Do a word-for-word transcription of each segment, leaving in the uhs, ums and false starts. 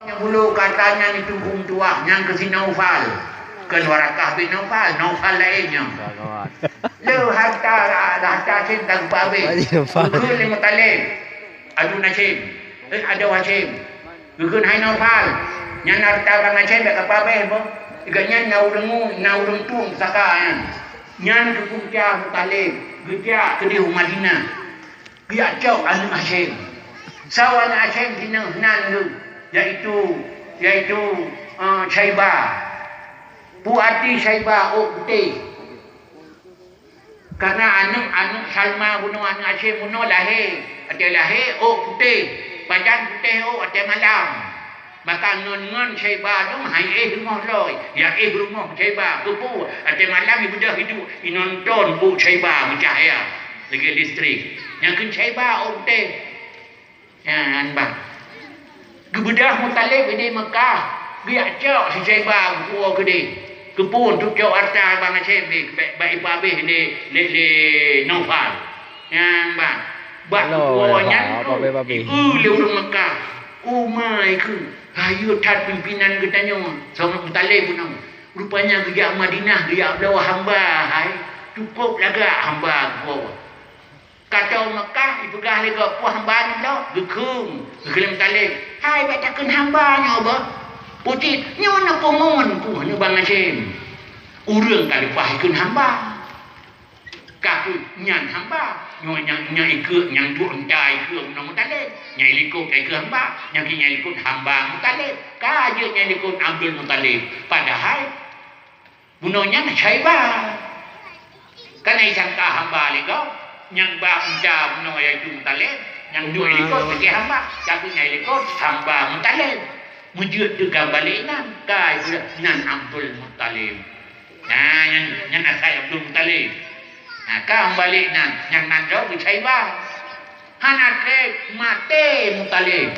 Nyang bulo kata nyan itu hum tuah, nyang keu si Naufal. Kon Warakah bin Naufal, Naufal laén nyoe. Le harta, harta Hashim ka geupeuabéh. Hashim Naufal. Geukheun lé Muthalib. Adu Hashim. Eh, adu Hashim. Geukheun hai Naufal. Nyan harta Bang Hashim bèk kapeuabéh boh. Gobnyan na ureueng, na ureueng tueng pusaka nyan. Nyan geupeucah Muthalib. Geujak keudéh u Madinah. Geujak cok aneuk Hashim. Saboh aneuk Hashim sinan nan geuh, yaitu, yaitu, eh, Syaibah. Peue arti Syaibah? Ôk putéh. Karena aneuk, aneuk Salma bunoe, aneuk Hashim bunoe lahé. Watèe lahé, ôk putéh. Pajan putéh ôk watèe malam. Maka ngon-ngon Syaibah nyoe han éh rumoh lom, ya éh rumoh Syaibah. Keupeue? Watèe malam ibeudôh iduek, inonton ôk Syaibah meucahya lagèe listrik. Nyang kheun Syaibah ôk putéh. Nyan, bang. Geubeudôh Muthalib di Mekah, geujak cok si Syaibah geupuwoe keudéh. Keupeue? Untuk cok harta Bang Hashim, bèk, bèk ipeuabéh lé, lé, lé Naufal. Nyan, bang. Bak geupuwoe nyan troh, ieu lé ureueng Mekah. Oh my, keu rayeuk that pimpinan geutanyoe, Saidina Muthalib bunoe. Rupanya geujak Madinah, geujak bloe hamba, hai. Cukôp lagak hamba geuwoe. Ka troh Mekah, ipeugah lé gob, "Peue hamba nyoe bloe?" Geukheun, geukheun lé Muthalib. "Hai, bèk takheun hamba nyoe boh. Peue cit nyoe na peue ngon, peue nyoe Bang Hashim." Ureueng ka leupah ikheun hamba. Ka keuh nyan hamba, nyoe nyang, nyang ikheun, nyang duek unta ikheun Muthalib. Nyang ilikot ikheun hamba, nyang keu nyang ilikot hamba Muthalib. Ka jeuet nyang ilikot Abdul Muthalib. Padahai bunoe nyan Syaibah. Kan na isangka hamba lé gob, nyang ba unta bunoe yaitu Muthalib, nyang duek ilikot sebagai hamba, tapi nyang ilikot hamba Muthalib. Meujeuet teuka balek nan, ka ipeugah nan Abdul Muthalib. Nah, nyan, nyan asai Abdul Muthalib. Nah, ka balek nan, nyang nan droe keu Syaibah. Hana trép maté Muthalib.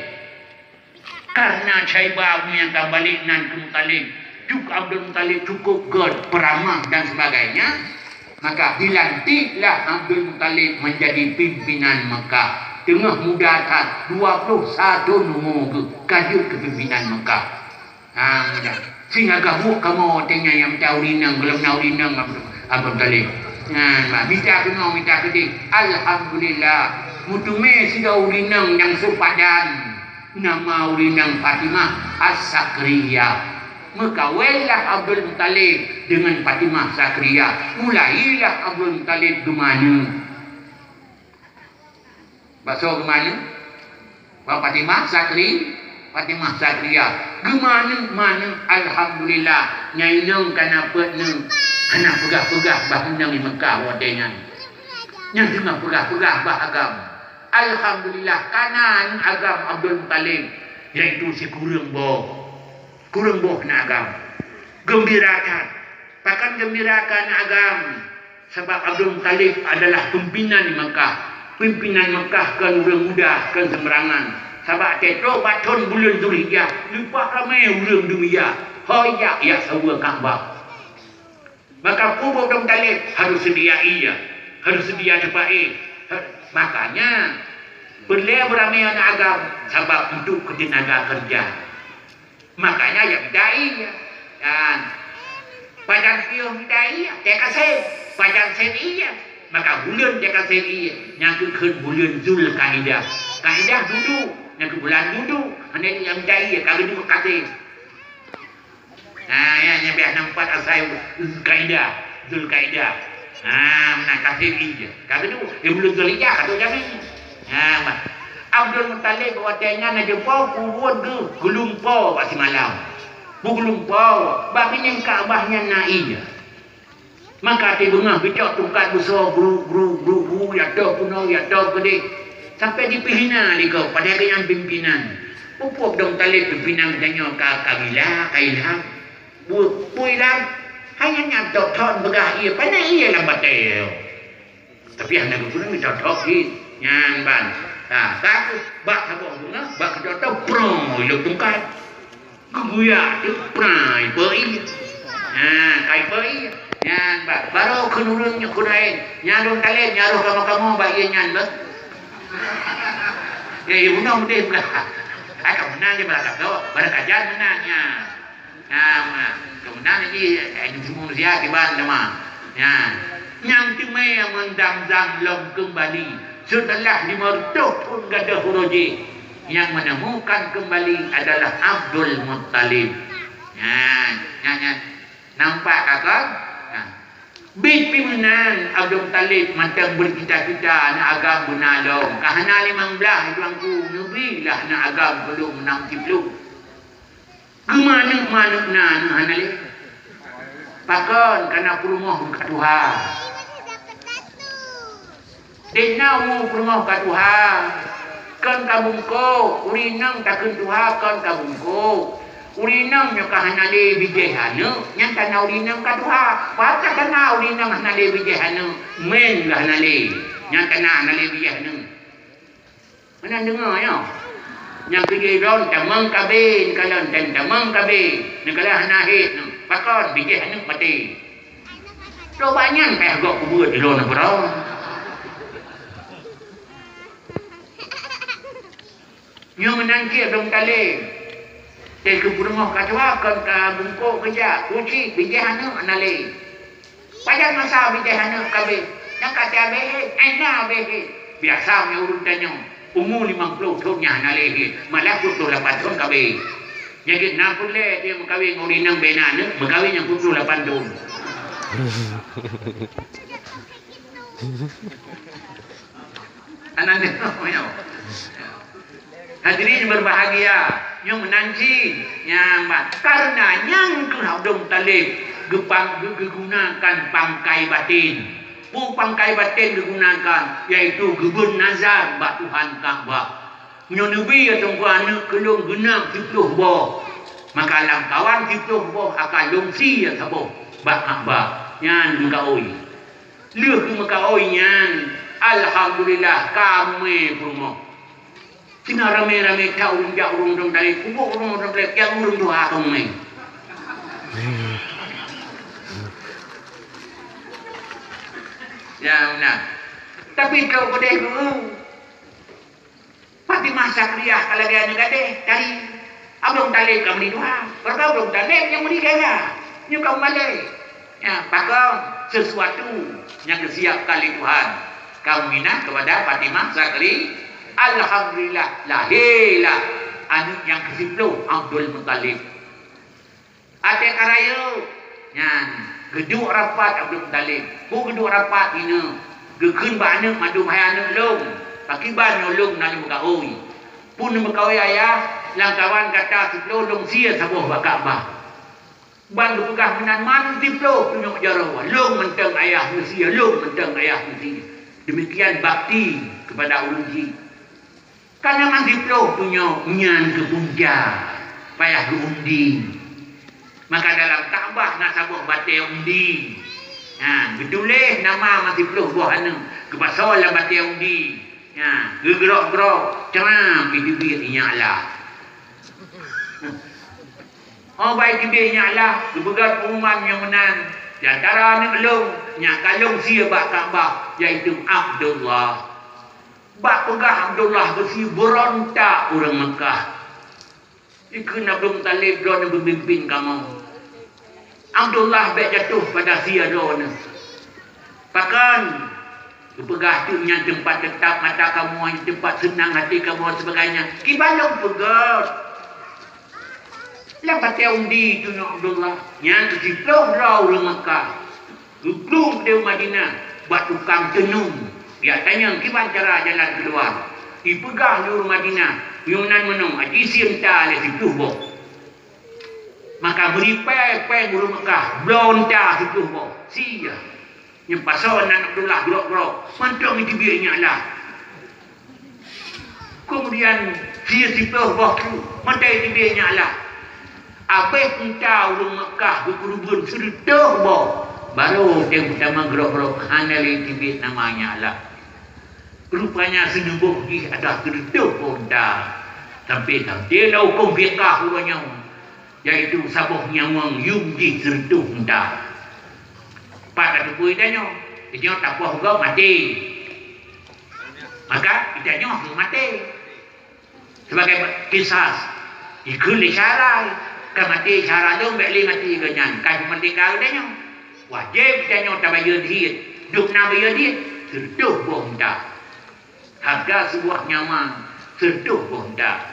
Karena Syaibah nyang ka balek nan keu Muthalib, cuk Abdul Muthalib cukôp gèt, peuramah dan sebagainya, maka dilantiklah Abdul Muthalib menjadi pimpinan Mekah. Teungoh muda that, dua puluh satu umu geuh, ka jeuet keu pimpinan Mekah. Ha, muda. Sehingga gabuk kamoe watèe nyan nyang mita ureueng inong, golom na ureueng inong Abdul, Abdul Muthalib. Nah, bah, mita keunoe, mita keudéh. Alhamdulillah. Meuteumé sidroe ureueng inong nyang seupadan. Nama ureueng inong Fatimah As-Sakriyah. Meukawenlah Abdul Muthalib deungon Fatimah Sakriyah. Mulailah Abdul Muthalib geumaneuk. Bak soe geumaneuk? Bak Fatimah Sakri, Fatimah Sakriyah. Geumaneuk-maneuk, alhamdulillah. Nyang inong ka na peuet neuh, hana peugah-peugah bah inong di Mekah watèe nyan. Nyang teuma peugah-peugah bah agam. Alhamdulillah, ka na agam Abdul Muthalib, yaitu sikureueng boh. Kureueng boh na agam. Geumbira that. Pakon geumbira keu aneuk agam? Sabab Abdul Muthalib adalah pimpinan di Mekah. Pimpinan Mekah kon ureueng muda, kon seumeurangan. Sabab teutôk bak thon buleuen Zulhijjah, leupah ramé ureueng deuh miyueb, ho jak, jak saweue Ka'bah. Maka peue buet Abdul Muthalib? Harôh seudia ié, harôh seudia teumpat ié. Ha, makanya peureulèe beuramé aneuk agam, sabab untuk keu teunaga keureuja. Makanya jak mita ié. Dan pajan piôh mita ié, teuka sép. Pajan sép ié, maka buleuen teuka sép ié. Nyan keuh kheun buleuen Zulkaidah. Kaidah dudu, nyan keuh bulan dudu. Hana jak mita ié, ka geuduek ka sép. Nah, nyan, nyan biasa nampak asai Zulkaidah, Zulkaidah. Nah, meunan ka sép ié. Ka geuduek, di buleuen Zulhijjah ka duek jamé. Nah, bah. Abdul Muthalib watèe nyan na jumpa kubuet geuh geulumpo bak simalam. Beugeulumpo, bak binéh Ka'bah nyan na ié. Maka teuk beungoh geucok tungkat beusoe gru, gru, gru, gru, ya toh keunoe, ya toh keudéh. Sampai jipeuhina lé gob, padahai gobnyan pimpinan. Peue Abdul Muthalib pimpinan geutanyoe ka, ka gila, ka ilham. Peue, peue ilham? Hai nyan nyang thon-thon peugah ié, pane ié lam batèe. Tapi hana geupeugah mita thok cit. Nyan ban. Ha, ka bak saboh beungoh, bak keudroe, prong, ilok tungkat. Geuguyak teuk prai peuié. Ha, kai peuié. Nyan ba-, barô kheun ureueng nyoe keunoe, "Nyan Abdul Muthalib, nyan roh kamoe-kamoe bak ié nyan beuh." Ya, ié bunoe udép lah. Hai ka meunan je barakat tu, barakat jan meunan nya. Nah, meunan. Kemudian lagi, eh, manusia kiban teuma. Nya. Nyang teumé meuzam-zam lom keumbali seuteulah lima reutôh thon gadôh uroe jih. Nyang meuneumokan keumbali adalah Abdul Muttalib. Nya, nya, nya. Nampak ka kon? Nah. Bit pi meunan Abdul Muttalib mantong beucita-cita aneuk agam beuna lom. Ka hana limong blaih, Tuanku, neubi lah aneuk agam keu lôn meunan siploh. Keu manök-manök na, na hana lé. Pakon, kana peurumoh ka tuha. Deh na umu peurumoh ka tuha. Kon ka bungkôk, ureueng inong takheun tuha kon ka bungkôk. Ureueng inong nyoe ka hana lé bijéh aneuk, nyan kana ureueng inong ka tuha. Pat kana ureueng inong hana lé bijéh aneuk, mén geuh hana lé. Nyan kana hana lé bijéh aneuk. Meunan deungoe nyoe. Nyang keujeuet lôn tamong kabé, neukalon dan tamong kabé, neukalon hana hét nyoe. Pakon bijéh aneuk maté. Lôn bak nyan payah gob kubuet di lôn keudroe. Nyoe meunan cit lôn talém. Teuh keu peurumoh ka tuha kon ka bungkôk keujak, kucik bijéh aneuk hana lé. Pajan masa bijéh aneuk kabéh, nyang ka tiabéh hé, eh, na béh hé. Biasa meunyoe ureueng tanyoe, umu limong ploh thon nyan hana lé hé, malah peuet ploh lapan thon kabéh. Jadi na peureulée dia meukawen ngon ureueng inong béna aneuk, meukawen nyang peuet ploh lapan thon. Aneuk nyoe. Hadirin berbahagia, nyoe meunan cit nyang ba-, karena nyang keuh Abdul Muttalib geupang-, geu-, geugunakan pangkai batin. Peue pangkai batin geugunakan, yaitu geubeun nazar bak Tuhan Ka'bah. Meunyoe neubi ateueh aneuk keu lôn geunap siploh boh, maka lam kawan siploh boh akan lôn sie saboh bak Ka'bah. Nyan meukaôi. Lheueh geumeukaôi nyan, alhamdulillah, ka mumé peurumoh. Sina ramé-ramé that ureueng jak ureueng dong dalé, kuboh ureueng dong dalé, nyang ureueng tuha ka mumé. Ya, nah. Tapi trok keudeh dulu. Fatimah Syakriah ka lagée aneuk gadéh tadi. Abdul Muttalib ka meuri tuha. Barokah Abdul Muttalib nyang meuri gaya. Nyoe ka meubalek. Ya, pakon sesuatu nyang geusiapkan lé Tuhan. Ka meuminah kepada Fatimah Syakri. Alhamdulillah, lahirlah aneuk nyang keusiploh, Abdul Muttalib. Até ka rayeuk nyan, geuduek rapat Abdul Muttalib. Peue geuduek rapat ineuk? Geukheun bak aneuk mandum, "Hai aneuk lôn, pakriban nyoe lôn na lôn meukaôi? Peue neumeukaôi ayah, lam kawan gata siploh lôn sie saboh bak Ka'bah." Ban geupeugah meunan mandum siploh tunyok jaroe, "Lôn mantong ayah neusie, lôn mantong ayah neusie." Demikian bakti kepada ureueng jih. Kan nyang siploh tunyok nyan keu punca, payah geu-undi. Maka dalam Ka'bah na saboh batée undi. Ha, geutuléh nama man siploh boh aneuk, geupasoe lam batée undi. Ha, geugrok-grok, cram, jiteubiet inyak lah. Oh, bai teubiet inyak lah, geupeugah pengumuman nyang meunan, di antara aneuk lôn nyang ka lôn sie bak Ka'bah, yaitu Abdullah. Bak peugah Abdullah geusie beurontak ureuëng Meukah. Dikheun Abdul Muthalib, "Droeneuh peumimpin kamoe." Abdullah bék jatuh pada sie droeneuh. Pakon? Geupeugah teuk nyan teumpat teutap mata kamoe, teumpat seunang até kamoe, sebagainya. Kiban lôn peugah. Lam batée undi tunyok Abdullah. Nyan keu siploh droe ureuëng Meukah. Geuplueng di Madinah bak tukang teunun. Geutanyong kiban cara jalan keuluwa. Ipeugah lé ureuëng Madinah, "Nyoe nan meunoe, aji sie unta lé siploh boh." Maka meuri péng-péng ureuëng Meukah, bloe unta siploh boh. Sie. Nyan pasoe nan Abdullah grok-grok, mantong jiteubiet inyak lah. Kemudian sie siploh boh teuk, mantong jiteubiet inyak lah. Abéh unta ureuëng Meukah geukeureubeuen sireutôh boh, barô tém tamong grok-grok, hana lé jiteubiet nama inyak lah. Rupanya sineubôh jih adak sireutôh boh unta. Sampai-sampai lam hukôm fiqah uroe nyoe, yaitu saboh nyawöng yum jih sireutôh unta. Pat tateupeue tanyoe, tanyoe tapoh gob maté. Maka tanyoe hana maté. Sebagai kisas, ikheun lé syara, ka maté syara lôn, bék lé maté geuh nyan, ka jimeurdeka geutanyoe. Wajéb geutanyoe tabayeue diet, dum na bayeue diet, seureutôh boh unta. Hareuga sibuah nyawa seureutôh boh unta.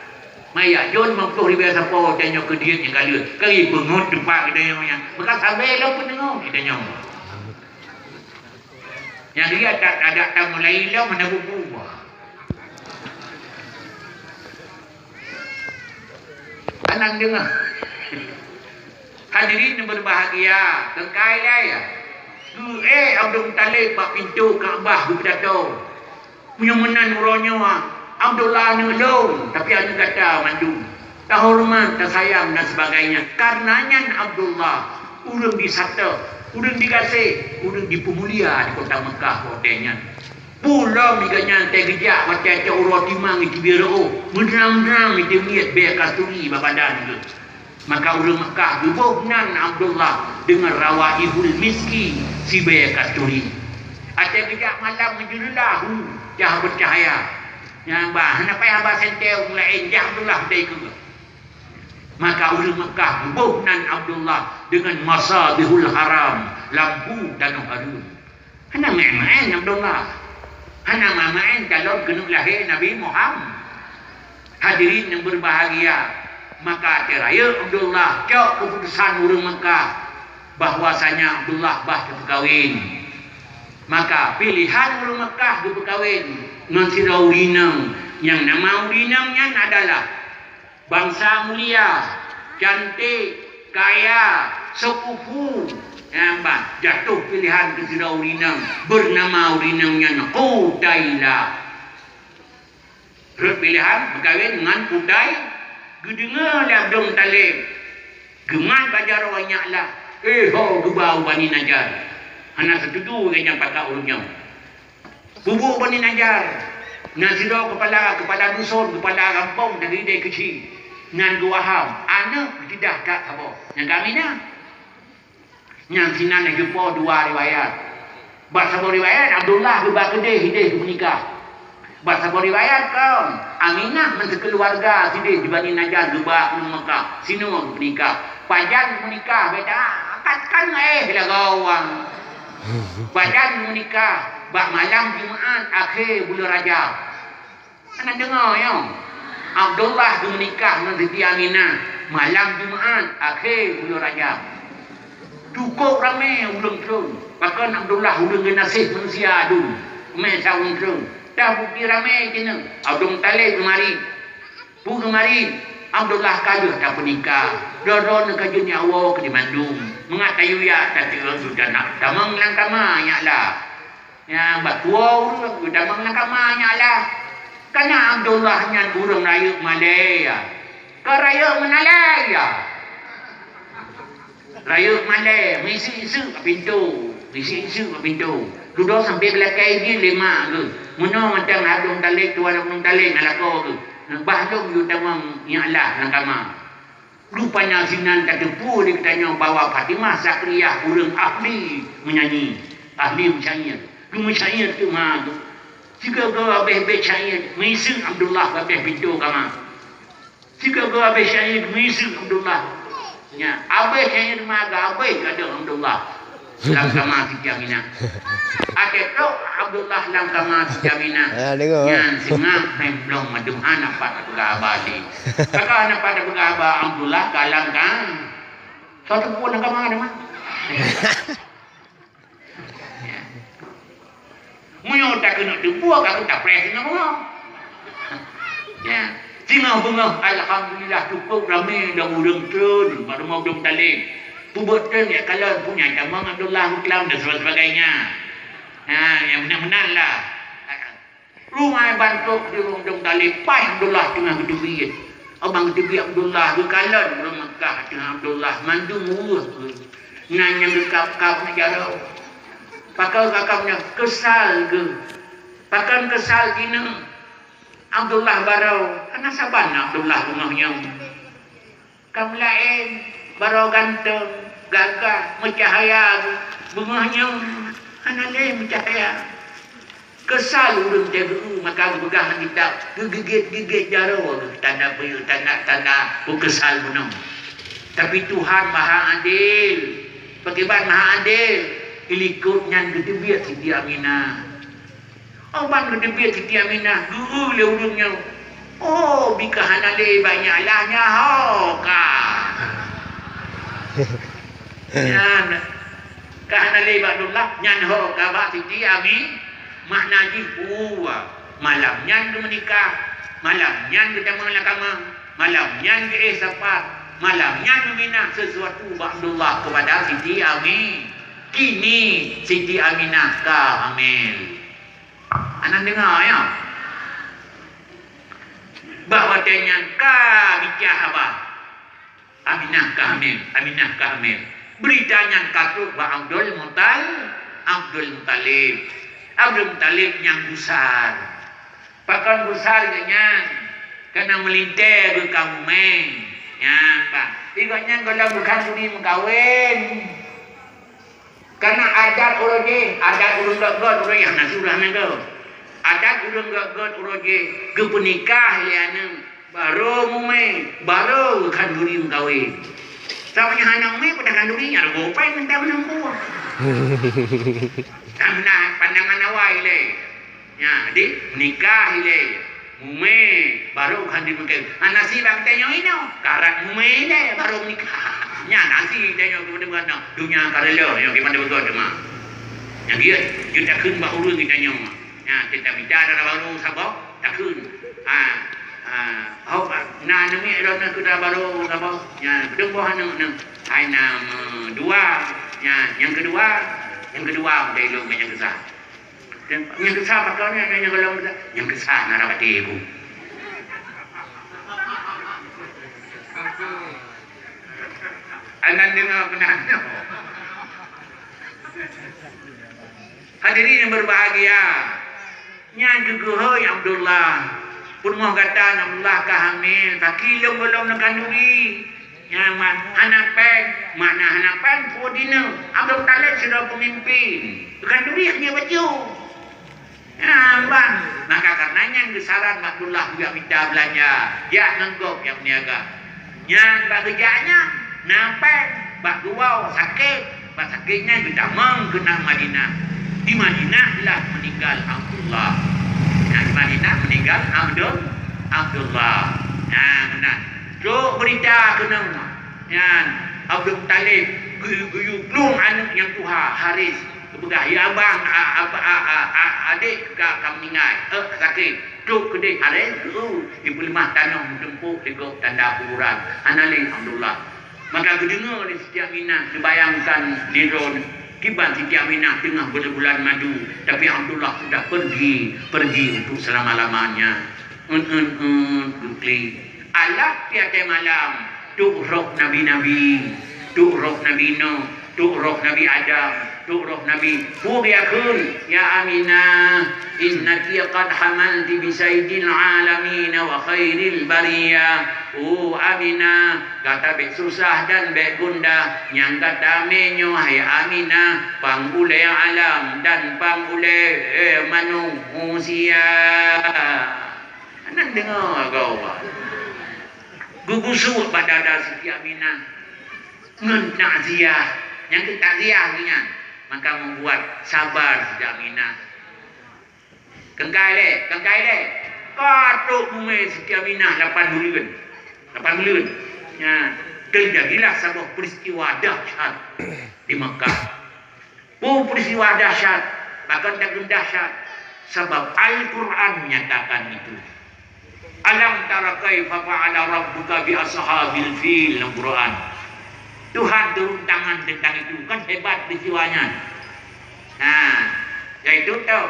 Maya jôn limong ploh ribèe sapo tanyoe keu diet nyang ka lheueh, ka jipeungeut teumpat geutanyoe nyan. Maka sabe lom peuneungoh geutanyoe. Nyang dia tak ada tamu lain lom hana bubu. Anang deungoe. Hadirin yang berbahagia, teukai lé ya. Geuék Abdul Muttalib bak pintoe Ka'bah geupidato. Meunyoe meunan uroe nyoe, Abdullah aneuk lôn, tapi aneuk gata mandum. Tahoreumat, tasayang dan sebagainya. Karena nyan Abdullah, ureueng disato, ureueng digaséh, ureueng dipeumulia di kota Mekah watèe nyan. Peue lom gobnyan teugeujak watèe cok uroe timang iteubiet reuôh, meudram-dram iteumiet bèe kasturi bak badan geuh. Maka ureueng Mekah geuboh nan Abdullah deungon rawaihul miski, sibèe kasturi. Watèe geujak malam meujeuleula hu, cahya beucahya. Nyan bah, hana payah ba sentée ureueng laén, jak Abdullah dai keu. Maka ureueng Mekah geuboh nan Abdullah deungon masabihul haram, lampu tanoh hareuem. Hana maén-maén Abdullah. Hana maén-maén calon keuneuk lahé Nabi Muhammad. Hadirin yang berbahagia, maka teurayeuk Abdullah cok keuputusan ureueng Mekah bahwasanya Abdullah bah teupeukawen. Maka pilihan ureueng Mekah geupeukawen ngon sidroe ureueng inong, nyang nama ureueng inong nyan adalah bansa mulia, cantik, kaya, seukufu. Nyan ban jatuh pilihan keu sidroe ureueng inong, beunama ureueng inong nyan Qutailah. Rhot pilihan meukawen ngon Qutai, geudeungoe lé Abdul Muttalib. Geumat bak jaroe nyak lah, eh ho geuba u Bani Najjar. Hana seutuju lé nyang pakat ureueng nyoe. Bubuet Bani Najjar, na sidroe keupala, keupala duson, keupala gampông dari Dai Keuchik. Nyan geuwaham, aneuk jidah that saboh. Nyan ka Aminah. Nyan sinan lagèe po dua riwayat. Bak saboh riwayat, Abdullah geuba keudeh ideh geumeunikah. Bak saboh riwayat kon, Aminah meuseukeuleurga sideh di Bani Najjar geuba u Mekah, sinoe geumeunikah. Pajan geumeunikah, beda, kan, kan, eh, lagoe wang. Pajan geumeunikah, bak malam Jumaat akhé buleuen Rajab. Hana deungoe nyoe. Abdullah geumeunikah ngon Siti Aminah malam Jumaat akhé buleuen Rajab. Cukôp ramé ureueng treun. Pakon Abdullah ureueng geunaséh manusia dum. Mé sa ureueng treun. Dah bukti ramé keunoe. Abdul Muttalib geumari. Peue geumari? Abdullah ka lheueh tapeunikah. Droe-droe neuh ka jeuet nyawoe keu dimandum. Mangat tayue jak tateu'oh sudah na tamong lam kama nyak lah. Nyan, bah tuwoe ureueng geutamong lam kama nyak lah. Kana Abdullah nyan ureueng rayeuk malèe, ya. Ka rayeuk meunalèe, ya. Rayeuk malèe, meuiseuek-iseuek bak pintoe, meuiseuek-iseuek bak pintoe. Dudoe sampoe geulakèe jih lé mak geuh. Meunoe mantong Abdul Muttalib, tuan Abdul Muttalib ngon lakoe geuh. Bah lôn yue tamong nyak lah lam kama. Rupanya sinan tateupeue lé geutanyoe bahwa Fatimah Zakriyah ureueng ahli meunyanyi, ahli meusyair. Geumeusyèr teuma geuh. Sigoe-goe abéh bèt syair, meuiseuek Abdullah bak abéh pintoe kama. Sigoe-goe abéh syair, meuiseuek Abdullah. Nyan, abéh syair ma geuh abéh gadôh Abdullah. Lam kama Siti Aminah. Até trok Abdullah lam kama Siti Aminah. Ah, deungoe. Nyan seungab meublong mandum hana pat tapeugah haba lé. Maka hana pat tapeugah haba Abdullah ka lam ka. Soe teupeu lam kama teuma. Ya. Meunyoe takeuneuk teupeu ka tapreh singoh beungoh. Ya. Singoh beungoh alhamdulillah cukôp ramé dan ureueng treun bak rumoh Abdul Muttalib. Peubuet treun jak kalon, peue nyan tamong Abdullah buklam dan sebagainya. Ha, nyang meunan-meunan lah. Rumoh ban trok di rumoh Abdul Muttalib, paih Abdullah teungoh geuteubiet. Abang geuteubiet Abdullah, geukalon ureueng Makkah teungoh Abdullah, mandum weueh geuh. Na nyang geukab-kab ngon jaroe. Pakon geukab nyan? Keusal geuh. Pakon keusal jinoe? Abdullah baroe, hana saban Abdullah beungoh nyoe. Ka meulaén, baroe ganteng, gagah, meucahya, beungoh nyoe hana lé meucahya. Keusal ureuëng teuh geu-, maka geupeugah lam kitab, geugigét-gigét jaroe geuh, tanda peue, tanda-tanda peukeusal bunoe. Tapi Tuhan maha adil. Pakriban maha adil? Ilikot nyan geuteubiet Siti Aminah. Oh, ban geuteubiet Siti Aminah, geu-eu lé ureuëng nyoe. Oh, bika hana lé bak nyak lah, nyan ho ka. Nyan, ka hana lé bak Abdullah, nyan ho ka bak Siti Ami-, makna jih, uh, malam nyan geumeunikah, malam nyan geutamong lam kama, malam nyan geuéh sapat, malam nyan geuminah sesuatu bak Abdullah kepada Siti Ami-, kini Siti Aminah ka hamil. Aneuk deungoe, ya. Bak watée nyan ka bicah haba, Aminah ka hamil, Aminah ka hamil. Beurita nyan ka trok bak Abdul Mutal-, Abdul Muthalib. Abdul Muthalib nyang gusar. Pakon gusar geuh nyan? Kana meulintée beukaumé. Nyan, Pak. Di gobnyan gohlom geukhanduri meukawen. Karena adat uroe jih, adat ureuëng göt-göt uroe jih, hana surah nyan tu. Adat ureuëng göt-göt uroe jih, geupeunikah lé aneuk, barô mumé, barô geukhanduri meukawen. Sama nyan hana mumé, peudah khanduri, nyan rugoe pai meuntah meuneumpue. Karena pandangan awai lé. Nyan, di, nikah ilée, mumé, barô khanduri meukawen. Hana si bak tanyoe inoe, karat mumé ilée, barô nikah. Nyan, hana si tanyoe keu meudeungoe, dunia ka reuloh, nyoe gimana beutôi teuma. Nyang giet, jeuet takheun bak ureuëng geutanyoe. Nyan, teutab ita dara barô saboh, takheun. Ha, ha, hok, na aneuk miet droeneuh keu dara barô saboh. Nyan, beudeueng boh aneuk neuh. Hai na meudua. Nyan, nyang keudua, nyang keudua, meutai lôn nyang keusah. Nyang keusah pakon nyan, nyang golom keusah, nyang keusah na rab até ku. Aneuk deungoe keunan nyoe. Hadirin yang berbahagia, nyan geugeuhôi Abdullah. Peurumoh gata Abdullah ka hamil, pakri lôn golom neukhanduri. Nyan ma-, hana péng, makna hana péng, peue dinoe. Abdul Muthalib sidroe peumimpin. Khanduri hana bacut. Nyan ban. Maka kareuna nyan geusaran Abdullah geujak mita beulanja, jak ngon gob jak meuniaga. Nyan bak geujak nyan, na péng, bak geuwoe sakét, bak sakét nyan geutamong keunan Madinah. Di Madinah lah meuninggal Abdullah. Nyan di Madinah meuninggal Abdul-, Abdullah. Nyan meunan. Trok beurita keunoe. Nyan, Abdul Muthalib geu-, geuyue plueng aneuk nyang tuha, Haris. Geupeugah, "Ya abang, a-, a-, a-, a-, a-, adék ka, ka meuninggai, eh, sakét." Trok keudeh Haris, geu-, geupeuleumah tanoh meuteumpok lé gob tanda kuburan. Hana lé Abdullah. Maka geudeungoe lé Siti Aminah, geubayangkan lé droe, kiban Siti Aminah teungoh bulan-bulan madu, tapi Abdullah sudah pergi, pergi untuk selama-lamanya. Eun, eun, eun, geuklik. Alah, tiep-tiep malam, trok roh nabi-nabi, trok roh Nabi Nuh, trok roh Nabi Adam, trok roh Nabi. Peue geukheun, "Ya Aminah, innaki qad hamalti bi sayyidil alamin wa khairil bariyah." Oh Aminah, gata bék susah dan bék gundah, nyang gata mé nyoe, hai Aminah, pang ulée alam dan pang ulée, eh, manusia. Aneuk deungoe gob. Geugusut bak dada Siti Aminah ngon takziah. Nyang keu takziah geuh nyan, maka meubuet sabar Siti Aminah. Keungkai lé, keungkai lé. Ka trok mumé Siti Aminah lapan buleuen. Lapan buleuen. Nyan, teujadilah saboh peuristiwa dahsyat di Makkah. Peue peuristiwa dahsyat, bahkan takheun dahsyat, sabab Al-Quran menyatakan itu. "Alam tara kaifa fa'ala rabbuka bi ashabil fil," lam Quran. Tuhan turun tangan tentang itu, kan hebat peristiwanya. Nah, yaitu tahu,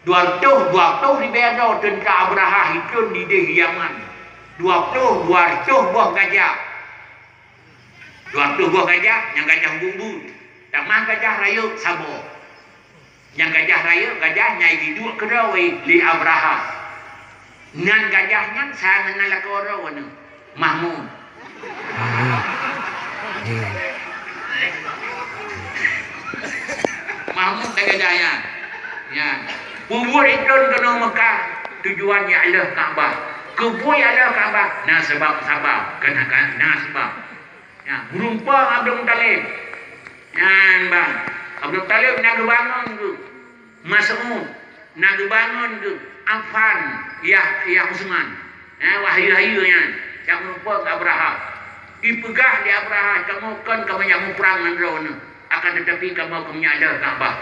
dua ratus, dua ratus ribèe droe teuntara Abrahah hiton di déh Yaman. Dua puluh, dua ratus boh gajah. Dua ploh boh gajah, nyang gajah bu-bu. Tamah gajah rayeuk saboh. Nyang gajah rayeuk, gajah nyang jiduek keudroe lé Abrahah. Nan gajah nyan sa ngon nan lakoe droe nyoe, Mahmud. Mahmud dan gajah nyan. Nyan. Peubuet ilôn keunoe Mekah, tujuan jak lheueh Ka'bah. Keupeue jak lheueh Ka'bah? Na sabab-sabab, keunakan na sabab. Ya, meurumpok Abdul Muthalib. Nyan ban. Abdul Muthalib na geubangon geuh. Mas'ud na geubangon geuh. Affan, Yah-, Yah Usman. Eh, wahyu-wahyu nyan, nyang meureumpok keu Abrahah. Ipeugah lé Abrahah, "Kamoe kon kamoe nyang muprang ngon droeneuh, akan teutapi kamoe keumeunyan lheueh Ka'bah."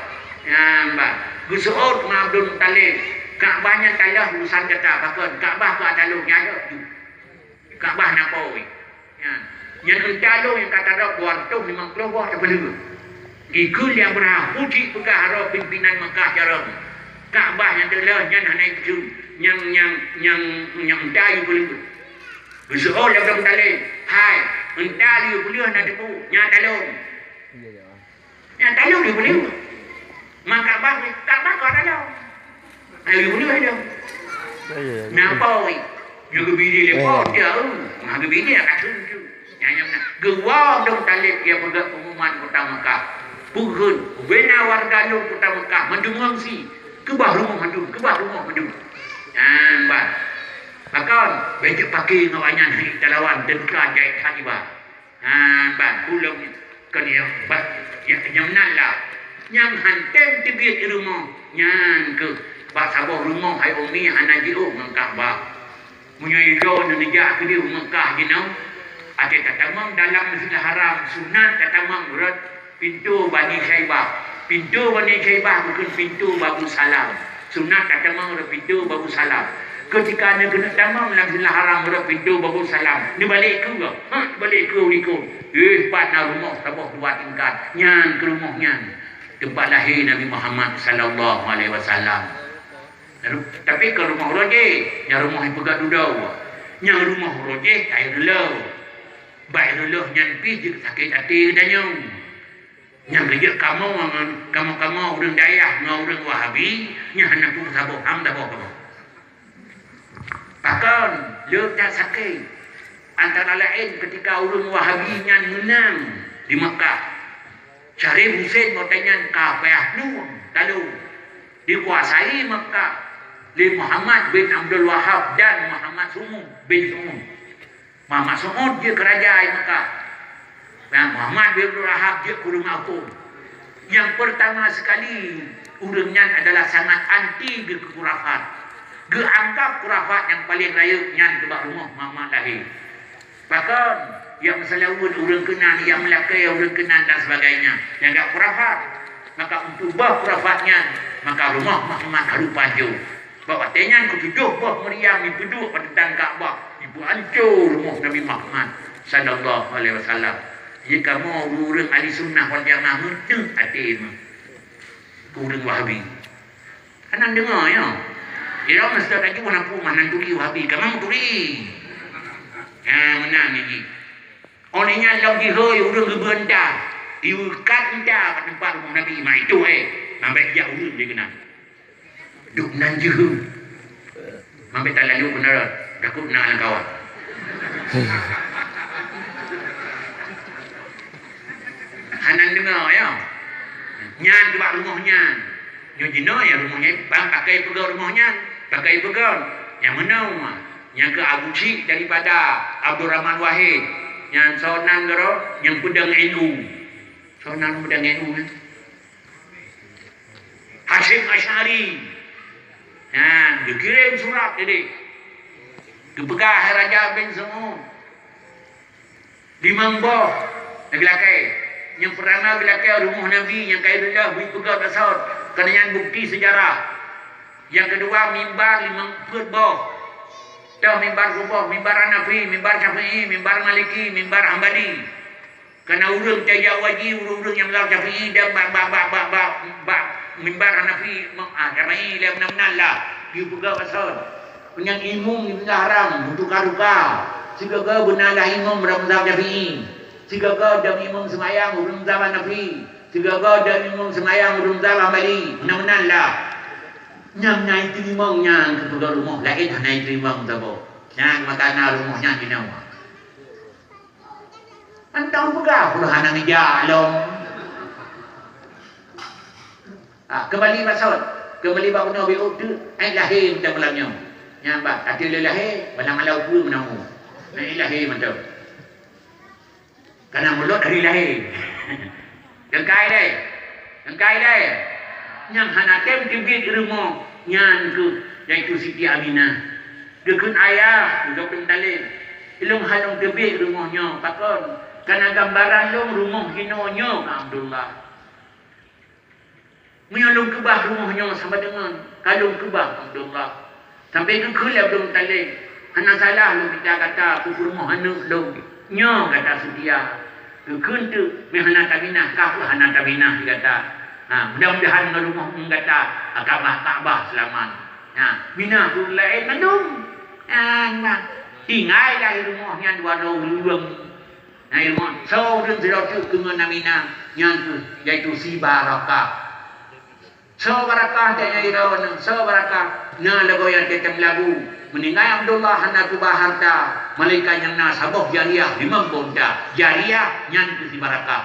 Nyan ban. Geuseuôt ngon Abdul Muthalib, "Ka'bah nyan talheueh urusan gata, pakon? Ka'bah keu ata lôn, nyan lheueh ju. Ka'bah na po." Nyan, nyan unta lôn nyang ka tarok dua ratus limong ploh boh teupeuleueh. Geukheun lé Abrahah, "Peue cit peugah droe pimpinan Makkah carông? Ka'bah nyang teulah nyan hana ipeujeuet, nyang, nyang, nyang, nyang unta yue peuleueh." Geuseuôt lé Abdul Muthalib, "Hai, unta yue peuleueh na teupeue, nyan ata lôn." Nyan ata lôn yue peuleueh. Man Ka'bah, Ka'bah kon ata lôn. Ayo, yue peuleueh ata lôn. Iya, iya. Nyan po, nyoe geubidé lé po, dia, oh. Nah, geubidé ka setuju. Nyan, nyan, nah. Geuwoe Abdul Muthalib, dia peugah pengumuman kota Mekah. Peugah, bina warga lôn kota Mekah, mandum ngungsi. Keubah rumoh mandum, keubah rumoh mandum. Nyan, ban. Pakon, bèk jeuet paké ngon awaknyan, hai talawan, teuka jai that iba. Ha, ban, ulôn kon nyang ba-, nyang, nyang meunan lah. Nyang han tem teubiet rumoh, nyan keuh bak saboh rumoh hai umi hana jiôh ngon Ka'bah. Meunyoe droeneuh neujak keudéh u Mekah jinoe, até tatamong dalam Masjidil Haram, sunat tatamong rot pintoe Bani Syaibah. Pintoe Bani Syaibah bukon pintoe Babus Salam. Sunat tatamong rot pintoe Babus Salam. Keutika neukeuneuk tamong lam Masjidil Haram rot pintoe Babus Salam, neubalek keu gob. Ha, neubalek keu u likot. Eh, pat na rumoh saboh dua tingkat. Nyan keuh rumoh nyan. Teumpat lahé Nabi Muhammad sallallahu alaihi wasallam. Lalu, tapi kon rumoh uroe jéh, nyang rumoh ipeugah dudoe. Nyang rumoh uroe jéh, ka ireuloh. Bak ireuloh nyan pih jeuet sakét até geutanyoe. Nyang geujeuet kamoe ngon kamoe-kamoe ureuëng dayah ngon ureuëng Wahabi, nyan hana peue saboh, ham saboh kamoe. Pakon, le that sakét. Antara laén keutika ureuëng Wahabi nyan meunang di Mekah. Syarif Husén watée nyan ka payah plueng talo. Dikuasai Mekah lé Muhammad bin Abdul Wahab dan Muhammad Su'ud bin Su'ud. Muhammad Su'ud jeuet keu raja di Mekah. Dan Muhammad bin Abdul Wahab jeuet keu ureuëng makmum. Nyang peurtama seukali, ureuëng nyan adalah sangat anti geu-, khurafat. Geuanggab khurafat nyang paleng rayeuk nyan keu bak rumoh Muhammad lahé. Pakon, nyang meuseulaweuet ureuëng keunan, nyang meulakée ureuëng keunan dan sebagainya. Nyang gak khurafat. Maka untuk boh khurafat nyan, maka rumoh Muhammad harôh pajoh. Bak watée nyan keutujoh boh meuriang jipeuduek bak teuntang Ka'bah, jipeuhanco rumoh Nabi Muhammad sallallahu alaihi wasallam. Jadi kamoe ureuëng ahli sunnah wal jamaah meuteuk até meuh keu ureuëng Wahabi. Hana deungoe nyoe. Ilôn meuseujid laju hana peue mah nan turi Wahabi, kamoe turi. Ha, meunan jih. Óh lheueh nyan lom jihôi ureuëng geubeuet unta, ikat unta bak teumpat rumoh Nabi, ma itu, eh, mambet jak ureuëng di keunan. Duek nan jeuheun. Mambet talalu keunan, takot na lam kawan. Hana deungoe, ya. Nyan bak rumoh nyan. Nyoe jinoe ya rumoh nyan, bang pakai peugöt rumoh nyan, pakai peugöt. Nyang meunoe, nyang keu Abu Syik daripada Abdul Rahman Wahid. Nyan soe nan geuroe, nyang peudong N U. Soe nan peudong N U nyan? Hasyim Asy'ari. Nyan, geukirém surat jadi. Geupeugah hai Raja bin Su'ud. Limong boh geulakée. Nyang peurtama geulakée rumoh Nabi nyang ka ireuleuh bri peugöt asot, keunan nyan bukti seujarah. Nyang keudua mimbar limong peuet boh. Toh mimbar peuet boh, mimbar Hanafi, mimbar Syafi'i, mimbar Maliki, mimbar Hambali. Kana ureuëng tajak haji, ureuëng-ureuëng nyang mazhab Syafi'i dan bak, bak, bak mimbar Hanafi, ah, Syafi'i, lé meunan-meunan lah. Geupeugah pasal. Meunyan imum di Masjidil Haram, meutuka-tuka. Sigoe-goe beuna lah imum ureuëng mazhab Syafi'i. Sigoe-goe dong imum seumayang ureuëng mazhab Hanafi. Sigoe-goe dong imum seumayang ureuëng mazhab Hambali. Meunan-meunan lah. Nyang na iteurimong nyan keu peugöt rumoh, laén hana iteurimong saboh. Nyan maka na rumoh nyan jinoe. Mantong peugah, peue hana neujak lom. Ah, keumbali bak sot. Keumbali bak bunoe biôh teuk, ék lahé mantong malam nyoe. Nyan bah, até lé lahé, malam-malam ukeue meunan. Ék lahé mantong. Kana mulod hari lahé. Teukai dai. Teukai dai. Nyang hana tem teubiet rumoh nyan keuh, yaitu Siti Aminah. Geukheun ayah, geukheun taleb. Ilôn hana lôn teubiet rumoh nyoe, pakon? Kana gambaran lôn rumoh jinoe nyoe keu Abdullah. Meunyoe lôn keubah rumoh nyoe sama deungon ka lôn keubah Abdullah. Sampoe geukheun lé Abdul Muthalib, "Hana salah lôn mita gata keu peurumoh aneuk lôn. Nyoe gata seutia. Geukheun teuk, meuhana taminah, ka kheueh hana taminah di gata. Ha, mudah-mudahan ngon rumoh gata, Ka'bah, Ka'bah seulamat. Ha, minah ureueng laén mandum." Ha, nyan. Tinggai lah rumoh nyan dua droe ureueng. Nah, ilmu soe ureueng sidroe teuk keu ngon Aminah, nyan keuh yaitu si Barakah. Soe Barakah, jak nyan droeneuh, soe Barakah? Na lagoe nyang teutem lagu, meuninggai Abdullah hana keubah harta, malaikat nyang na saboh jariah limong bonta. Jariah nyan keuh si Barakah.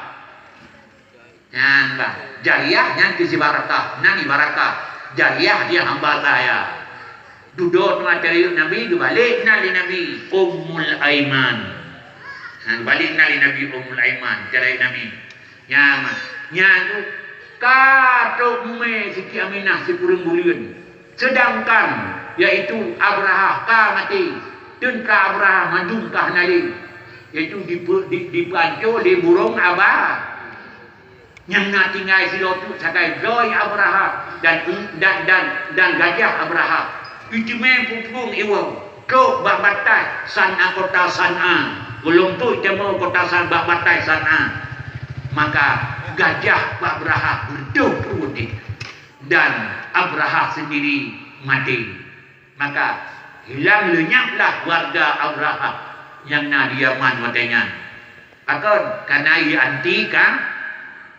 Nyan bah, jariah nyan keuh si Barakah, nan i Barakah. Jariah dia hamba sahaya. Dudoe teuma teuh rayeuk Nabi, geubalek nan lé Nabi, Ummul Aiman. Ha, geubalek nan lé Nabi, Ummul Aiman, teuh rayeuk Nabi. Nyan, nyan tu ka trok mumé Siti Aminah sikureueng buleuen. Sedangkan, yaitu Abrahah ka maté, teuntra Abrahah mandum ka hana lé, yaitu dipe-, di-, dipeuanco lé burông aba. Nyang na tinggai sidroe teuk sagai droe Abrahah dan, dan, dan, dan gajah Abrahah. Iteumé peuplueng iwoe trok bak bataih San'a, kota San'a. Gohlom trok iteumé kota San-, bak bataih San'a. Maka gajah Abrahah beudôh peuet, dan Abrahah sendiri maté. Maka hilang leunyaplah warga Abrahah nyang na di Yaman watée nyan. Pakon? Kana ie anti Ka-,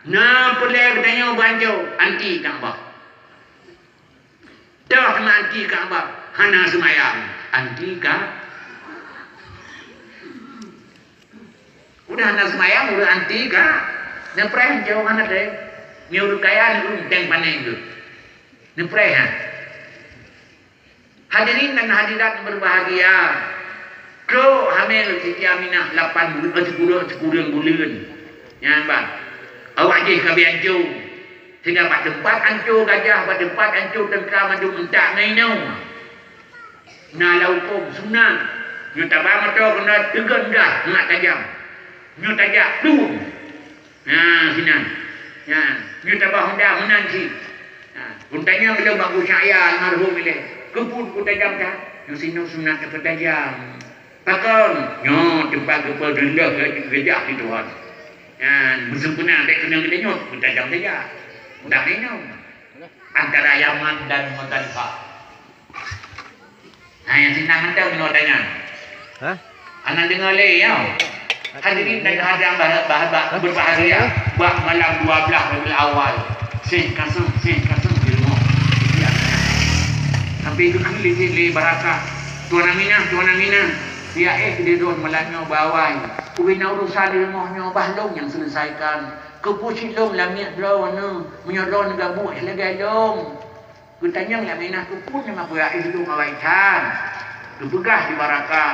na peureulée geutanyoe banco anti Ka'bah. Toh teuma anti Ka'bah, hana seumayang, anti Ka-, udah hana seumayang, ureueng anti Ka-, neupreh jauh hana teuh. Nyoe ureueng kaya, ureueng teng paneng tu. Neupreh, ha. Hadirin dan hadirat yang berbahagia, trok hamé Siti Aminah lapan buleuen, eh, sikureueng, sikureueng buleuen. Nyan bah, awak jih ka bianco. Sehingga bak teumpat anco gajah, bak teumpat anco teuntra mandum, euntak ngon inong. Na lam hukôm sunat. Nyoe taba moto keunoe teugon dah, ngat tajam. Nyoe tajak, dum. Nah, sinan. Nah, nyoe taba honda meunan cit. Nah, geutanyoe lom bak Gus Yahya almarhum ilée. Keupeue tajam that? Nyoe sinoe sunat teupeutajam. Pakon? Nyoe teumpat geupeureuloh gajah di Tuhan. Nah, meuseumpuna bék keunong geutanyoe, peutajam saja. Udah minong. Antara Yaman dan Muzdalifah. Nah, nyang sinan mantong nyoe tanyong. Hah? Hana deungoe lé, ya. Hadirin dan hadirat bah-, bah-, bah-, berbahagia, bak malam dua belas Rabiul Awal, Syekh Kasem, Syekh Kasem di rumoh. Sampai geukheun lé, lé Barakah, "Tuan Aminah, Tuan Aminah, ya éh keudéh droe malam nyoe bak awai. Ubé na urusan di rumoh nyoe, bah lôn nyang seuleusaikan. Keupeue cit lôn lamiet droeneuh, meunyoe droeneuh gabuk lagée lôn?" Geutanyong lé Aminah, "Keupeue na meupeue éh lôn awai that?" Geupeugah lé Barakah,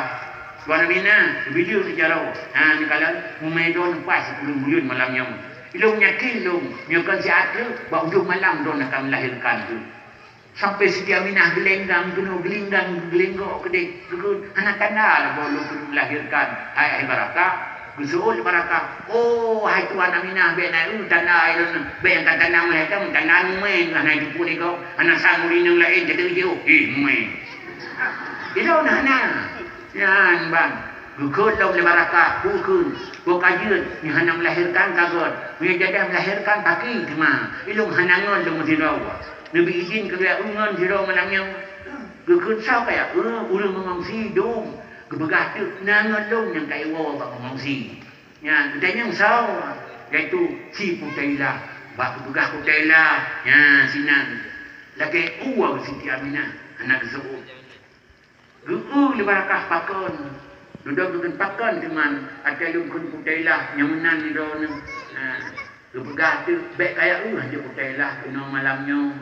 "Tuan Aminah, geubideuk keu jaroe. Ha, neukalon, mumé droeneuh pas sikureueng buleuen malam nyoe. Ilôn yakin lôn, nyoe kon siat teuk, bak ujong malam droeneuh akan meulahirkan teuk." Sampai Siti Aminah geulenggang keunoe, geulinggang, geulenggok keudeh, geukheun, "Hana tanda lagoe lôn keuneuk meulahirkan, hai, hai Barakah." Geuseuôt lé Barakah, "Oh, hai Tuan Aminah, bék na eu tanda ilôn, bék nyang ka tanda meuhai kamoe, tanda mumé hana jipeuet lé gob, hana sang ureueng inong laén teudeuk jiôh, hi mumé." Ilôn hana. Nyan ban, geukheun lom lé Barakah, geukheun, "Boh ka jeuet, nyoe hana meulahirkan ka göt, meunyoe jadah meulahirkan paki teuma, ilôn hana ngon lôn meusidroe. Neubi idin keu lôn ngon sidroe malam nyoe." Geukheun, "Soe kaya?" "Eh, ureueng meungongsi dum." Geupeugah teuk, "Na ngon lôn nyang ka iwoe bak meungongsi." Nyan, geutanyong soe, yaitu si Putailah. Bak geupeugah Putailah, nyan sinan. Lagée uwa Siti Aminah, hana geuseuôt. Geu-eu lé Barakah pakon. Dudoe geukheun pakon teuma, "Até lôn kheun Putailah nyang meunan nidroe nyoe." Ha, geupeugah teuk, "Bék kaya eu hanjeuet Putailah keunoe malam nyoe."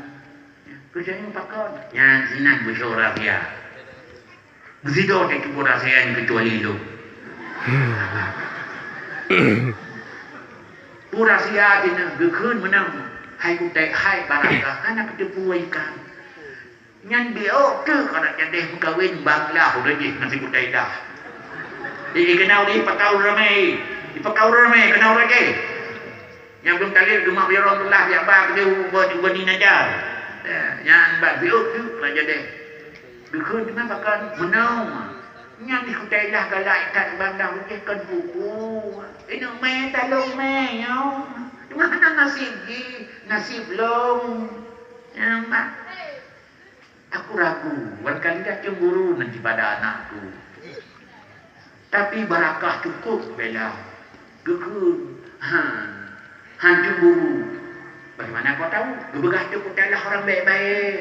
Keucai pakon? Nyan sinan beusyara dia. Meusidroe teuh keupeue rahsia nyan keucuali lôn. Peue rahsia jih nyan geukheun meunan, hai kutai, hai baraka, hana keuteupue ikan. Nyan biôk teuk aneuk jadeh meukawen bang lah udah jih ngon si kutai lah. Di, di kenau di pakau ramai, di pakau ramai kenau lagi. Nyang belum talib geumat biarong lah biak ba keu ubah ubah ni najar. Ya, nyan bak biôk teuk aneuk jadeh. Geukheun teuma pakon meunoe. Nyan di kutai lah galak ikat banda uceh kon buku. Inong mè talong mè nyoe. Cuma hana nasib jih, nasib lôn. Ya, mak. Aku ragu, barangkali dah cemburu nanti pada anakku. Tapi barakah cukup bela. Geukheun, ha, han cemburu. Bagaimana kau tahu? Geupeugah teuk kutailah orang baik-baik,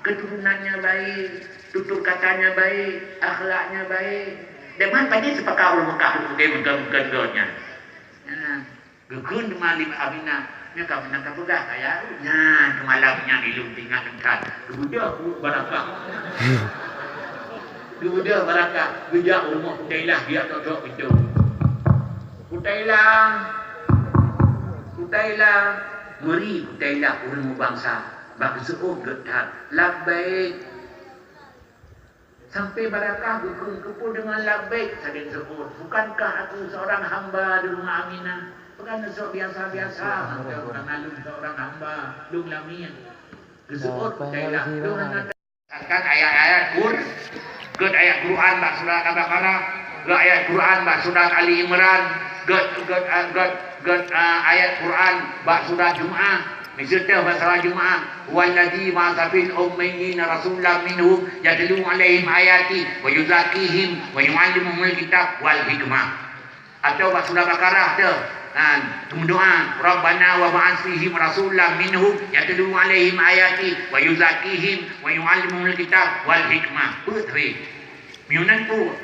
keturunannya baik, tutur katanya baik, akhlaknya baik. Deman tadi sepakat orang Mekah tu mungkin bukan bukan ganya. Ha, geukheun teuma lé Aminah, nyoe ka meunan ka peugah kaya. Nyan keumalam nyan ilôn teuingat lengkat. Geubeudôh barakah. Geubeudôh barakah, geujak u rumoh Kutailah, geujak trok-trok pintoe. Kutailah, Kutailah, meuri Kutailah ureuëng bansa, bak geuseuôt geuh that, "Labbaik." Sampai barakah geukheun keupeue deungon labbaik, sabe geuseuôt, "Bukankah aku seorang hamba di rumah Aminah?" Bukan sesuatu biasa-biasa, maka bukan lôn seorang hamba, lôn lamiet. Geuseuôt Kutailah, lôn hana Kan ayat-ayat Qur-, gét ayat Quran bak surat Al-Baqarah, gét ayat Quran bak surat Ali Imran, gét, gét, ah, gét, gét, ah, ayat Quran bak surat Jumaah. Miseue teuh bak surat Jumaah, "Huwallazi ba'atsa fil ummiyina rasulan minhum yatlu 'alaihim ayatihi wa yuzakkihim wa yu'allimuhumul kitab wal hikmah." Atau bak surat Baqarah teuh, kan, geumeudoá, "Rabbana wa ba'ats fihim rasulan minhum yatlu 'alaihim ayati wa yuzakkihim wa yu'allimuhumul kitab wal hikmah." Peue teuh? Meunyoe nan peue?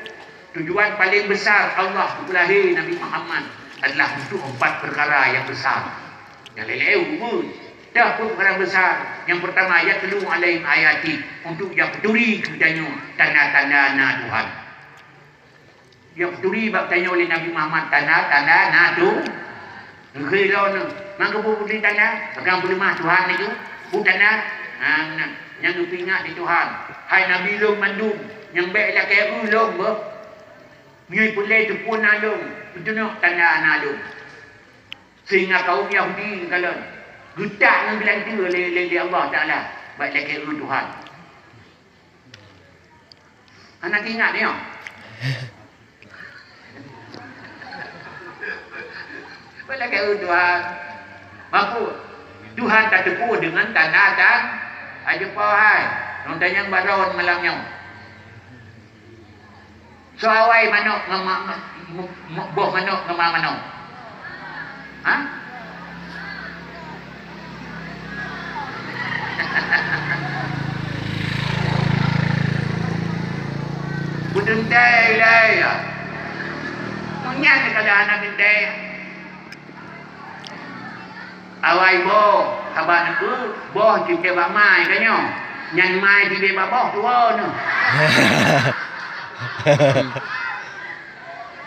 Tujuan paléng besar Allah geupeulahé Nabi Muhammad adalah untuk empat peukara nyang besar. Nyang lhèe-lhèe ubeut. Dah peue peukara besar? Nyang peurtama, "Yatlu 'alaihim ayati", untuk jak peuturi keu geutanyoe tanda-tanda na Tuhan. Nyang peuturi bak tanyoe lé Nabi Muhammad tanda-tanda na tu. Ngeukheun lom nyoe. Man keupeue peuturi tanda? Pakon peuleumah Tuhan laju? Peue tanda? Ha, meunan. Nyang geupeuingat lé Tuhan. Hai Nabi lôn mandum, nyang bèk lakèe eu lôn beuh. Meunyoe peureulèe teupeue na lôn, peutunok tanda na lôn. Sehingga kaum Yahudi kalon geutak ngon geulanteue lé, lé, lé Allah Taala. Bèk lakèe eu Tuhan. Hana teuingat nyoe. Peulakèe Tuhan. Mampôh. Tuhan tateupeue deungon tanda-tanda. Ajeupah hai. Ngon tanyong baron malam nyoe. Soe awai manok ngon ma-, ma-, ma-, boh manok ngon ma manok? Ha? Beuteuntèe ilèe ya. Meunyan keuadaan na teuntèe. Awai boh, haba neukeu, boh tibée bak mai ka nyoe. Nyan mai tibée bak boh tuwoe nyoe.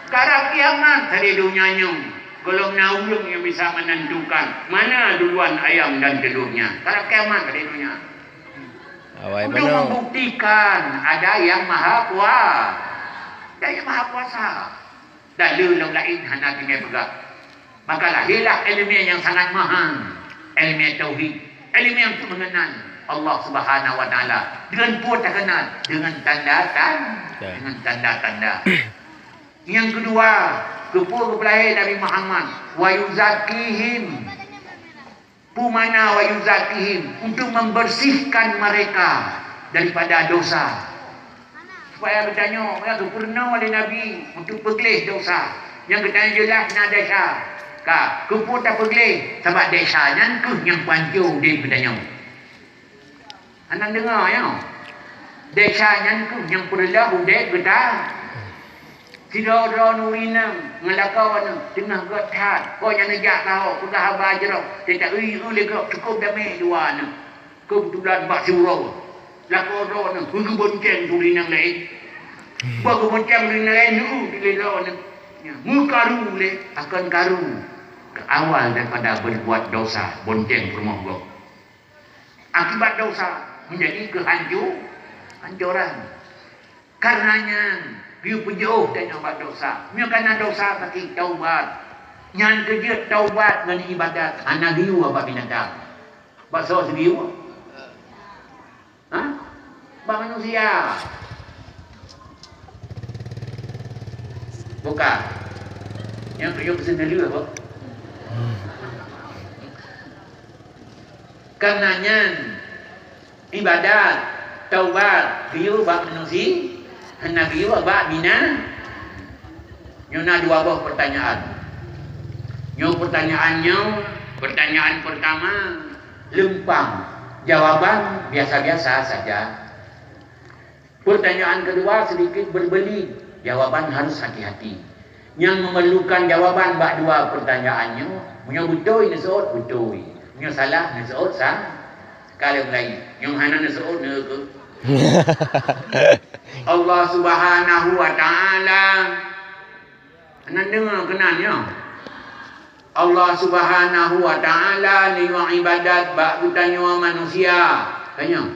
Karab kiamat hari donya nyoe, gohlom na ureuëng nyang bisa menentukan mana duluan ayam dan telurnya. Karab kiamat hari donya. Awai untuk beunong. Membuktikan ada yang maha kuasa. Ada yang maha kuasa. Dan le lom laén hana tinggai peugah. Maka lahirlah ilmu yang sangat mahal, ilmu tauhid, ilmu untuk mengenal Allah Subhanahu wa Taala. Dengan peue takenal? Dengan tanda-tanda, ya, dengan tanda-tanda. Yang kedua, keupeue geupeulahé Nabi Muhammad? Wa yuzakkihim. Peue makna wa yuzakihim? Untuk membersihkan mereka daripada dosa. Supaya geutanyoe, ya, geupeurunoe lé Nabi untuk peugleh dosa. Nyang geutanyoe jeulaih na desya. Ka, keupeue tapeugleh? Sabab desya nyan kheueh nyang peuhanco udeb geutanyoe. Hana deungoe, ya. Desya nyan kheueh nyang peureulôh udeb geuta. Sidroe-droe nuri nyan ngon lakoe nyan teungoh gét that, kon nyan neujak saho peugah haba jroh, teuka eu lé gob cukôp damé dua nyan. Keubeutulan bak siuroe, lakoe droeneuh, peugeubonceng turi nyang laén. Bak geubonceng turi nyang laén, neu turi droeneuh. Meukaru lé, akan karu. Keu awal daripada berbuat dosa, bonceng peurumoh gob. Akibat dosa, menjadi kehancu-, hancuran. Kareuna nyan, geuyue peujeuôh tanyoe bak dosa. Meunyoe kana dosa sakét, taubat. Nyan keuh jeuet taubat ngon ibadat, hana geuyue bak binatang. Bak soe sigeuyue? Ha? Bak manusia. Bukan. Nyang geuyue keu sendiri apa? Kareuna nyan, ibadat, taubat, geuyue bak manusia, hana geuyue bak bina-, nyoe na dua boh pertanyaan. Nyoe pertanyaan nyoe, pertanyaan pertama, leumpang, jawaban biasa-biasa saja. Pertanyaan kedua sedikit berbelit, jawaban harus hati-hati. Nyang memerlukan jawaban bak dua pertanyaan nyoe, meunyoe beutôi neuseuôt, beutôi. Meunyoe salah neuseuôt, sa-, ka lheueh mulai. Nyang hana neuseuôt, neukeu. Allah Subhanahu wa Ta'ala Hana deungoe keunan nyoe. Allah Subhanahu wa Ta'ala neuyue ibadat bak geutanyoe manusia. Tanyoe.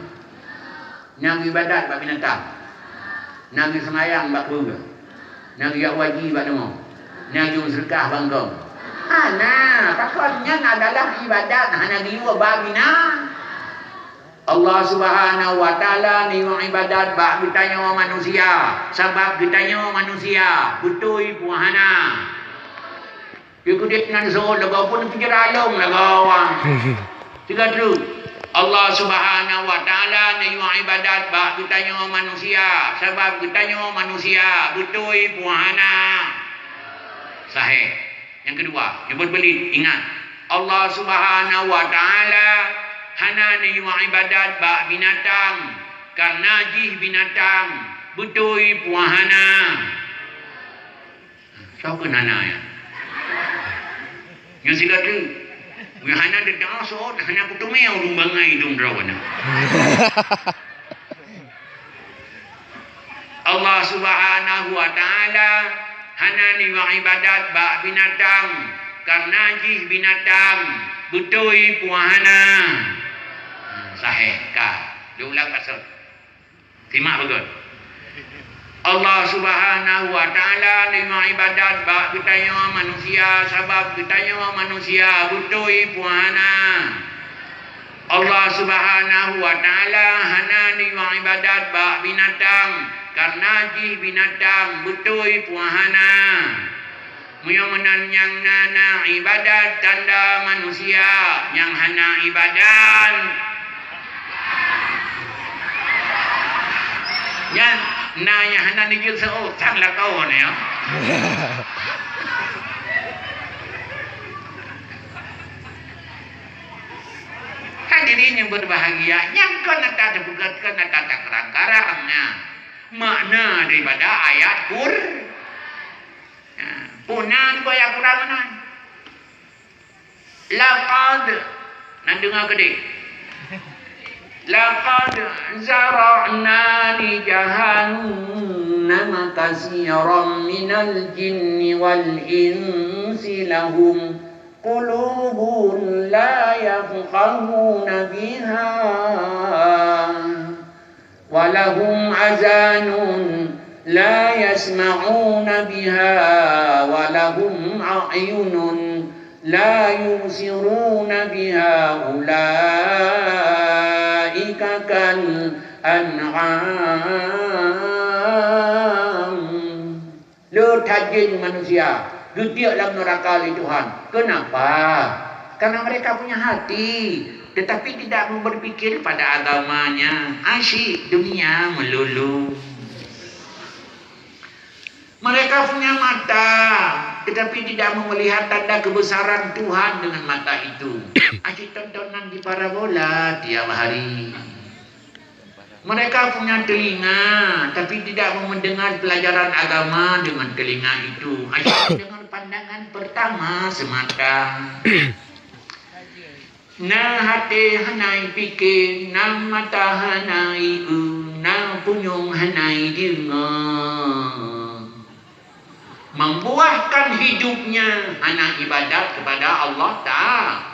Nyang ibadat bak binatang. Nyang seumayang bak beue. Nyang jak haji bak deungoe. Nyang jeuet seudeukah bak eungkôt. Hana, pakon nyan adalah ibadat hana geuyue bak bina-, Allah Subhanahu wa Ta'ala neuyue ibadat bak geutanyoe manusia, sabab geutanyoe manusia beutôi puhana. Di keudeh nan seuôt lagoe pun peujeuet along lagoe awai. Sigoe treuk, Allah Subhanahu wa Ta'ala neuyue ibadat bak geutanyoe manusia, sabab geutanyoe manusia beutôi puhana. Sahih. Nyang keudua, nyang beubeulit, ingat, Allah Subhanahu wa Ta'ala hana neuyue ibadat bak binatang, kareuna jih binatang beutôi puhana. Soe kheun hana nyan? Nyoe sigoe treuk. Nyoe hana teudoa seuôt, hana kuteumé ureueng bangai dum droe nyoe. Allah Subhanahu wa Ta'ala hana neuyue ibadat bak binatang, kareuna jih binatang beutôi puhana. Sahih ka. Diulang ka sot. Simak beugét. Allah Subhanahu wa Ta'ala neuyue ibadat bak geutanyoe manusia, sabab geutanyoe manusia beutôi puhana. Allah Subhanahu wa Ta'ala hana neuyue ibadat bak binatang, kareuna jih binatang beutôi puhana. Meunyoe meunan nyang na, na ibadat tanda manusia nyang hana ibadat. Nyan na nyang hana neujeuet seuôt, sang lakoe nyoe. Hadirin yang berbahagia, nyang kon ata teupeugah, kon ata takarang-karang nyan makna daripada ayat Qur-, Nah, peue na nibak ayat Quran meunan? Laqad, nan deungoe keudeh. Laqad zara'na li jahannama katsiran minal jinni wal insi lahum qulubun la yafqahuna biha. Walahum adhanun la yasma'una biha, walahum a'yunun la yubsiruna biha, ulaika kal an'am. Le that jih manusia geutiek lam neuraka lé Tuhan. Kenapa? Karena mereka punya hati, tetapi tidak mau berpikir pada agamanya. Asyik dunia melulu. Mereka punya mata, tetapi tidak mau melihat tanda kebesaran Tuhan dengan mata itu. Asyik tontonan di parabola tiap hari. Mereka punya telinga, tapi tidak mau mendengar pelajaran agama dengan telinga itu. Hanya mendengar pandangan pertama semata. Na até hana ipike, na mata hana ieu, na punyueng hana ideungoe. Membuahkan hidupnya hana ibadat kepada Allah Ta'ala.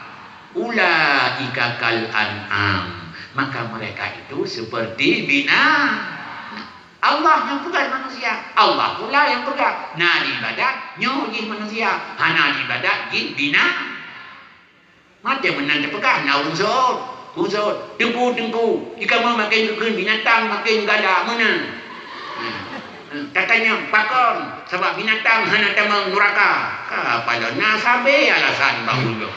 Ulaika kal an'am, maka mereka itu seperti bina-, Allah nyang peugah manusia, Allah pula nyang peugah. Na ibadat, nyoe jih manusia, hana ibadat jih bina-, Maté meunan teupeugah na unsur, unsur. Teungku, teungku, di kamoe makin geukheun binatang makin galak meunan. Hmm. Hmm. Tatanyong, pakon? Sabab binatang hana tamong nuraka. Ka padahai na sabe alasan bak ulôn.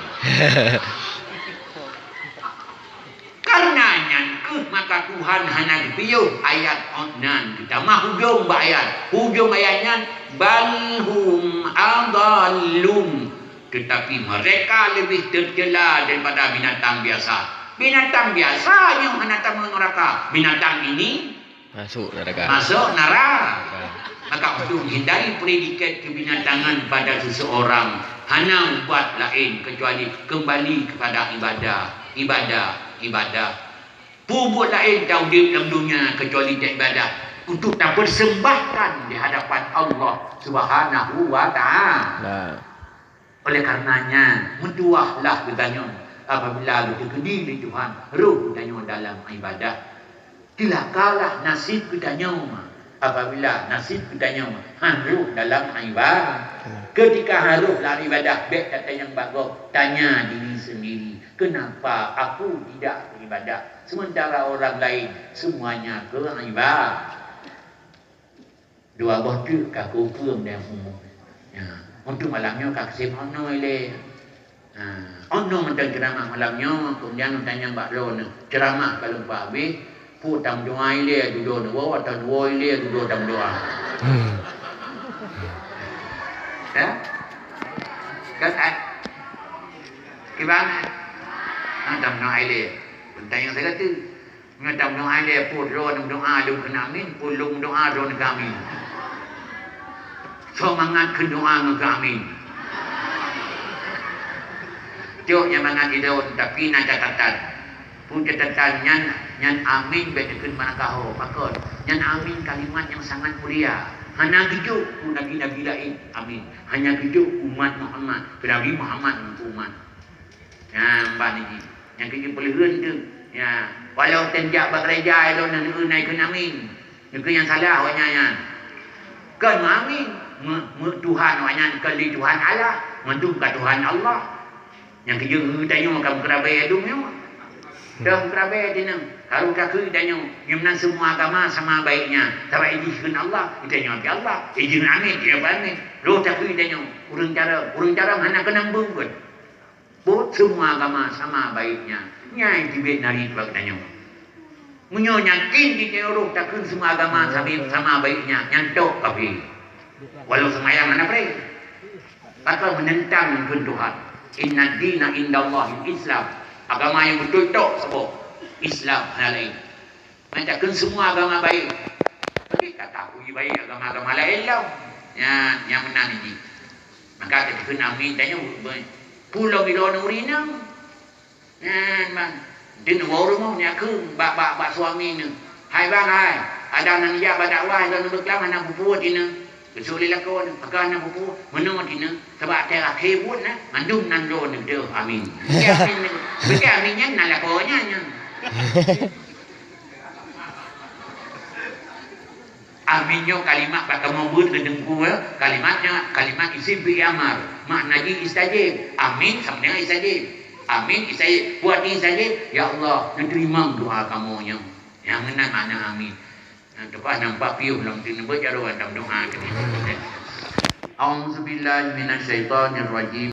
Karena nyan keuh maka Tuhan hana geupiôh ayat nan geutamah ujong bak ayat. Ujong ayat nyan, "Bal hum adallun." Tetapi mereka lebih tercela daripada binatang biasa. Binatang biasa nyang hana tamong neraka. Binatang ini masuk neraka. Masuk neraka. Maka untuk menghindari predikat kebinatangan pada seseorang, hana ubat lain kecuali kembali kepada ibadah, ibadah, ibadah. Peue buet laén taudeb lam donya kecuali taibadah untuk tapersembahkan di hadapan Allah Subhanahu wa Ta'ala. Nah. Oleh karenanya, meutuahlah geutanyoe apabila geuteukeudi lé Tuhan roh geutanyoe dalam ibadah. Ceulakalah naseb geutanyoe apabila naseb geutanyoe han roh dalam ibadah. Ketika han roh lam ibadah, bék tatanyong bak gob, tanya diri sendiri, "Kenapa aku tidak beribadah?" Sementara orang lain semuanya ke ibadah. Dua boh treuk ka kupeue dan umum. Ya, untuk malam nyoe ka kuseb ono ilée. Ha, ono mantong ceuramah malam nyoe, kemudian tanyong bak lôn, ceuramah ka lôn peugah habéh, peue tameudoa ilée dudoe neuwoe atau neuwoe ilée dudoe tameudoa. Hmm. Ya? Kan, eh? Kiban, eh? Ha, tameudoa ilée. Tanyong sagai tu. Nyoe tameudoa ilée, peue droe meudoa lôn kheun amin, peue lôn meudoa droe neukheun amin. Soe mangat kheun doa ngon kheun amin. Cok nyan mangat ilôn, tapi na catatan. Peue catatan nyan, nyan amin bék neukheun manakaho. Pakon? Nyan amin kalimat nyang sangat mulia. Hana geujok u nabi-nabi laén amin. Hanya geujok umat Muhammad. Keu Nabi Muhammad ngon umat. Nyan ban jih. Nyang keu jipeuleuheuen teuh. Ya, walau teuh jak bak gereja ilôn na neu-eu na ikheun amin. Nyoe keuh nyang salah awaknyan nyan. Kon meuamin, meu-, meu-, Tuhan awaknyan kon lé Tuhan Allah, mandum ka Tuhan Allah. Nyang keu jeuet geutanyoe ka meukeurabée dum nyoe. Dah meukeurabée tineng, karu takheun tanyoe, nyoe meunan semua agama sama baiknya. Sabab idikheun Allah, geutanyoe api Allah. Idikheun amin, geutanyoe amin. Roh takheun tanyoe, ureuëng carông, ureuëng carông hana keunong beungkot. Buet semua agama sama baiknya. Nyai teubiet narit bak tanyoe. Meunyoe yakin di tanyoe roh takheun semua agama sabe-, sama baiknya, nyan tok kafé. Walau seumayang hana pré. Maka meunentang kheun Tuhan. Inna dina indallahil Islam. Agama nyang beutôi tok saboh. Islam hana laén. Meutakheun semua agama baik. Tapi ka tapuji baik agama-agama laén lom. Nyan, nyang meunan jih. Maka takheun amin tanyoe, peue lom ilôn ureuëng inong. Nyan, bang. Deungon ureuëng nyoe kheun bak, bak, bak suami nyoe. "Hai, bang, hai. Adak nan jak bak dakwah, ilôn beukeulawa hana peue-peue tineng." Geuseuôt lé lakoe nyan, "Pakon hana peue-peue?" "Meunoe tineng, sabab até akhé buet na, mandum nan droeneuh deuh amin." Bukée amin nyan, bukée amin nyan na lakoe nyan, nyan. Amin nyoe kalimat bak kamoe beuet keu teungku, eh. Kalimat nyoe, kalimat isim fi'il amar. Makna jih istajib. Amin sama dengan istajib. Amin istajib. Buat ni istajib, "Ya Allah, neuteurimong doa kamoe nyoe." Nyang meunan makna amin. Nah, teupah nampak piôh lom teuneubeuet jaroe lam doa tadi. A'udzubillahi minasyaitonirrajim.